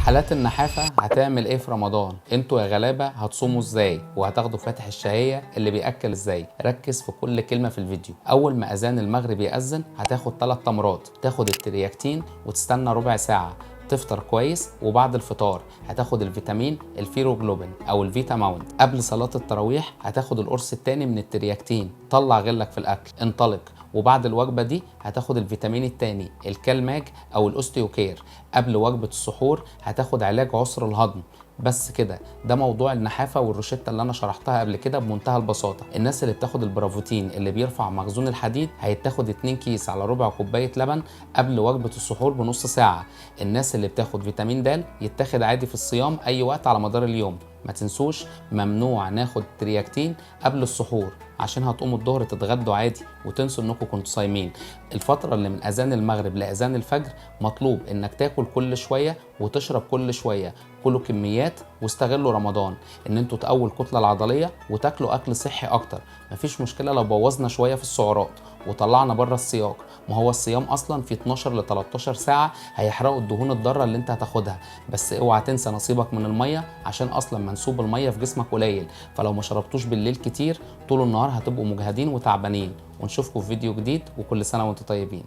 حالات النحافة هتعمل ايه في رمضان؟ انتوا يا غلابة هتصوموا ازاي؟ وهتاخدوا فاتح الشهية اللي بيأكل ازاي؟ ركز في كل كلمة في الفيديو. اول ما اذان المغرب يأذن هتاخد 3 تمرات، تاخد الترياكتين وتستنى ربع ساعة، تفطر كويس، وبعد الفطار هتاخد الفيتامين الفيروجلوبين او الفيتا ماونت. قبل صلاة التراويح هتاخد القرص الثاني من الترياكتين، طلع غلك في الاكل، انطلق. وبعد الوجبة دي هتاخد الفيتامين الثاني الكالماج او الاوستيوكير. قبل وجبة السحور هتاخد علاج عسر الهضم. بس كده، ده موضوع النحافة والروشتة اللي انا شرحتها قبل كده بمنتهى البساطة. الناس اللي بتاخد البرافوتين اللي بيرفع مخزون الحديد هيتاخد 2 كيس على ربع كوباية لبن قبل وجبة السحور بنص ساعة. الناس اللي بتاخد فيتامين د يتاخد عادي في الصيام اي وقت على مدار اليوم. ما تنسوش ممنوع ناخد ترياكتين قبل السحور عشان هتقوموا الظهر تتغدوا عادي وتنسوا انكم كنتوا صايمين. الفترة اللي من اذان المغرب لاذان الفجر مطلوب انك تاكل كل شوية وتشرب كل شوية، كلوا كميات واستغلوا رمضان ان انتوا تقووا الكتلة العضلية وتاكلوا اكل صحي اكتر. مفيش مشكلة لو بوظنا شوية في السعرات وطلعنا بره السياق، ما هو الصيام اصلا في 12 ل 13 ساعة هيحرقوا الدهون الضارة اللي انت هتاخدها. بس اوعى تنسى نصيبك من المية عشان اصلا منسوب المية في جسمك قليل، فلو ما شربتوش بالليل كتير طول النهار هتبقوا مجهدين وتعبانين. ونشوفكم في فيديو جديد، وكل سنة وانتم طيبين.